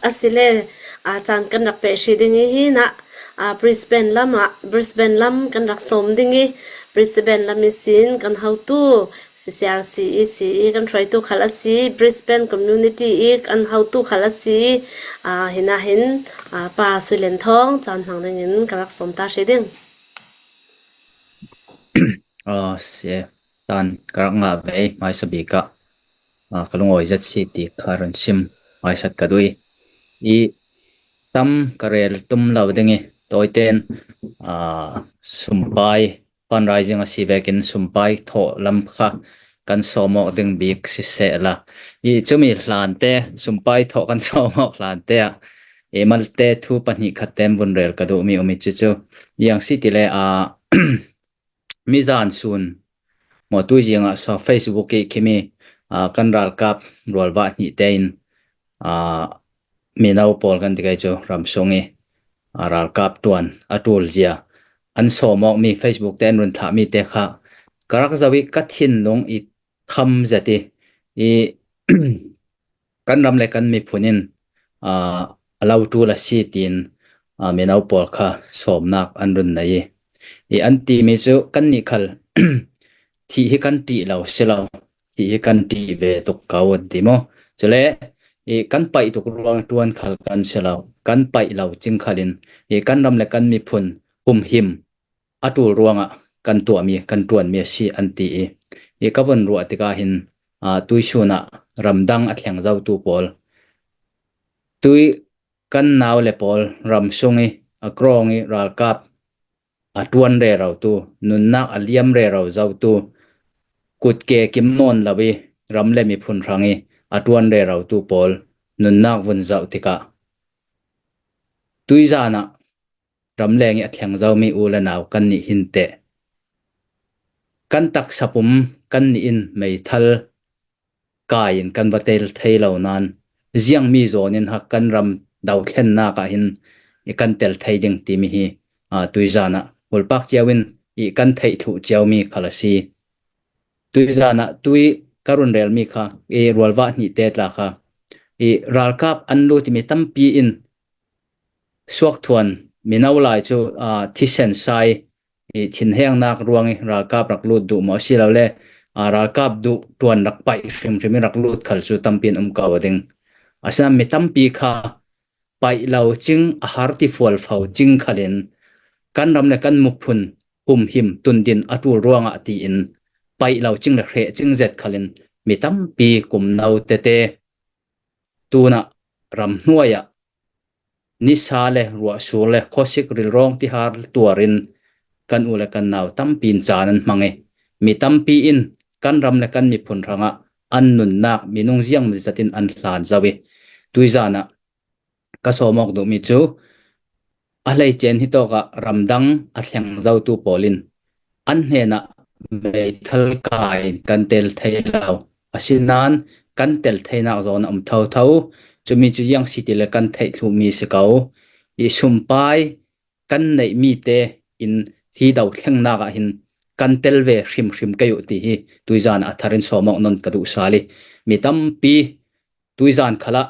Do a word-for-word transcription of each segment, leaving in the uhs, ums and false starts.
A si le, a, caan kan rak peh hrih ding i hi na, a, Brisbane lam ah, Brisbane lam kan rak sawm ding i, Brisbane lam i sin kan hotu, C C R C i si i kan hruaitu khal a si, Brisbane community i kan hotu khal a si, a, hi na hin, a, Pa Sui Lian Thawng caan hmang ding in ka rak sawm ta hrih ding. A, si, tan ka rak ngah ve, hmaisa bik ah, a, ka lungawi zet si ti kha run sim, hmaisat ka duh i. I tam ka rel tum lo ding i, tawiten, a, sumpai, fundraising a si vekin sumpai thawh lam kha kan sawm awk ding bik si seh la. I cumi hlante, sumpai thawh kan sawm awk hlante ah, i malte thu pahnih khat ten vun rel ka duh mi um i cucu. Iang si ti le, a, mizan sun, maw tui zing ah saw Facebook i khimi, a, kan ralkap rualvah hnih tein, a, mino pawl kan ti kai cu ram sung i, a, ralkap tuan a ṭul zia an sawm awk mi Facebook te an run thlah mi te kha ka rak zoh i ka thinlung i kham zet i, i kan ram le kan miphun in, a, a lo ṭul a si tiin, a, mino pawl kha sawmnak an run nei i, i an timi cu kannih khal thih hi kan ṭih lo si lo, thih hi kan ṭih ve tuk ko an ti maw? Cule i kan paih tuk ruang ṭuan khal kan si lo, kan paih lo cing khalin i kan ram le kan miphun humhim a ṭul ruangah kan tuahmi, kan ṭuanmi a si an ti i, i ka vun ruah tikah hin, aa, tuisun ah ramdang a thleng zotu pawl, tui kan nau le pawl ram sung i a krawng i ralkap a ṭuan rerotu, nunnak a liam rero zotu, kutke kim nawn lo i ram le miphun hrang i a ṭuan rerotu pawl nunnak vun zoh tikah tuizan ah ramleng i a thleng zomi u le nau kannih hin teh kan taksa pum kannih in meithal kai in kan va tel thei lo nain ziangmi zawn in hak kan ram dothlennak ah hin i kan tel thei ding timi hi, aa, tuizan ah hawlpak cio in i kan theih thluh ciomi khal a si. Tuizan ah tui ka run relmi kha i rualvah hnih te tla kha i ralkap an lut i mi tampi in suakthuan mino lai cu, aa, thisen sai i thinhengnak ruang i ralkap rak lut duh maw a si lo le, aa, ralkap duh ṭuan rak paih hrimhrim i rak lut khal cu tampi in um ko a ding. Asinain mi tampi kha paih lo cing a har ti fualfo cing khalin kan ram le kan miphun humhim tundin a ṭul ruangah tiin paih lo cing le hreh cing zet khalin mi tampi kum no tete tunah ram hnuai ah nisa le ruahsur le khuasik rilrawng tihar tuarin kan u le kan nau tampi in caan an hmang i mi tampi in kan ram le kan miphun hrangah an nunnak minung ziang zat in an hlan zo i tuizan ah ka sawm awk duhmi cu a hleice in hitawk ah ramdang a thleng zotu pawl in an hnenah meithal kai in kan tel thei lo. Asinain kan tel theinak zawn a um thotho. Cumi cu ziang si ti le kan theih thluhmi si ko. I sumpai kan neihmi te in hi dothlennak ah hin kan tel ve hrimhrim kei uh ti hi tuizan ah a thar in sawm awk nawn ka duh sal i mi tampi tuizan khalah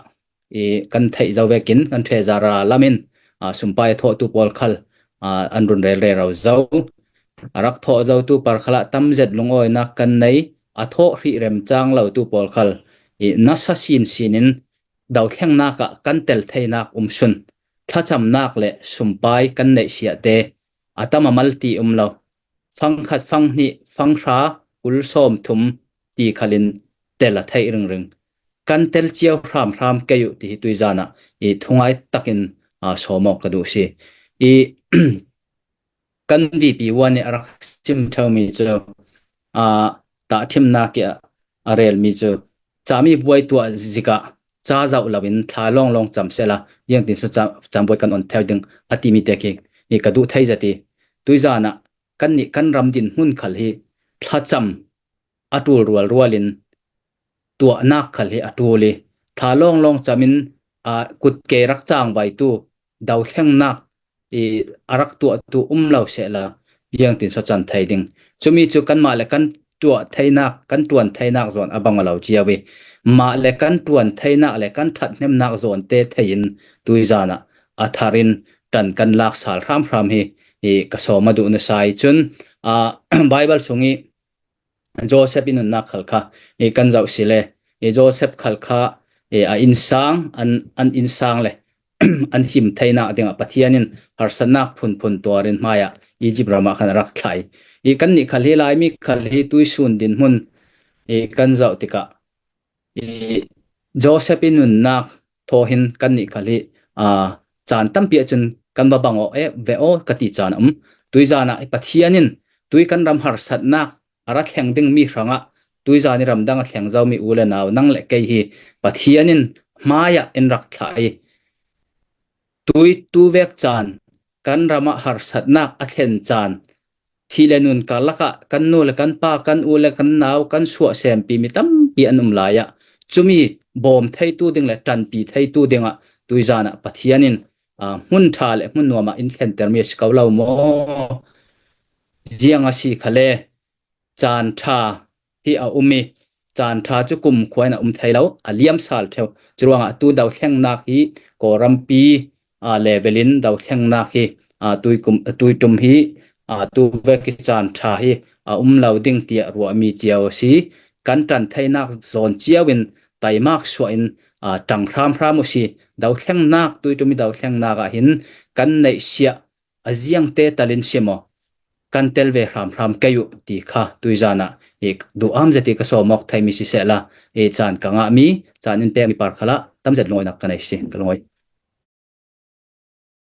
i kan theih zo vekin kan ṭheh zara lam in, aa, sumpai a thawhtu pawl khal, aa, an run rel rero zo. A rak thawh zotu par khalah tam zet lungawinak kan nei, a thawh hrih remcang lotu pawl khal i nasa sinsin in dothlennak ah kan tel theinak um sun, thlacamnak le sumpai kan neih siahte a tam a mal ti um lo. Fangkhat, fanghnih, fanghra, kul sawm thum ti khalin tel a theih ringring. Kan tel cio hramhram kei uh ti hi tuizan ah i thungai takin, aa, sawm awk ka duh si. I kan V P one i a rak sim ṭheumi cu, aa, tahṭhimnak i a, a relmi cu cami buai tuah zikah ca zoh loin thla lawnglawng cam sehla ziangtin so ca, cam buai kan on theu ding a timi te khi i ka duh thei zat i tuizan ah kannih kan ram dinhmun khal hi thlacam a ṭul rualrual in tuahnak khal hi a ṭul i thla lawnglawng cam in, aa, kut ke rak cangvaitu dothlennak i a rak tuahtu um lo sehla ziangtin so can thei ding. Cumi cu kanmah le kan tuah theinak, kan ṭuan theinak zawn a bang a lo cio i, mah le kan ṭuan theinak le kan ṭhathnemnak zawnte theiin tuizanah a tharin ṭan kan lak sal hramhram hi, i ka sawm a duh nasa i cun, aa, Baibal sung i Joseph i nunnak khal kha i kan zoh si le, i Joseph khal kha i a innsang, an, an innsang le an him theinak dingah Pathian in harsatnak phunphun tuarin hmaiah Egypt ramah khan a rak thlah i, i kannih khal hi, Laimi khal hi, tuisun dinhmun i kan zoh tikah i Joseph i nunnak thaw hin kannih khal hi, aa, caan tampi ahcun kan va bang aw e, ve aw ka ti caan a um. Tuizanah i Pathian in tui kan ram harsatnak a ra thleng dingmi hrangah tuizan i ramdang a thleng zomi u le nau, nang le kei hi Pathian in hmaiah in rak thlah i, tui tu vek caan, kan ramah harsatnak a thlen caan, thih le nun karlakah kan nu le kan pa, kan u le kan nau, kan suah sempi mi tampi an um lai ah, cumi bawm theitu ding le ṭanpi theitu dingah tuizanah Pathian in, aa, hmun ṭha le hmun nuamah in thlentermi a si ko lo maw? Ziang a si khale, caan ṭha hi a um i, caan ṭha cu kumkhua in a um thei lo, a liam sal ṭheu. Curuangah tu dothlengnak hi Kawlrampi, aa, level in dothlengnak hi, aa, tuikum, tuiṭum hi, aa, tu vek i caan ṭha hi a um lo ding tiah ruahmi cio a si. Kan ṭan theinak zawn cio in taimak suah in, aa, ṭang hramhram uh si. Dothlengnak, tuiṭum i dothlengnak ah hin kan neihsiah a ziangte talin si maw, kan tel ve hramhram kei uh ti kha tuizanah i duham zet i ka sawm awk theimi sisehla, i caan ka ngahmi, caan in pekmi par khalah tam zet lungawinak ka nei si, ka lungawi.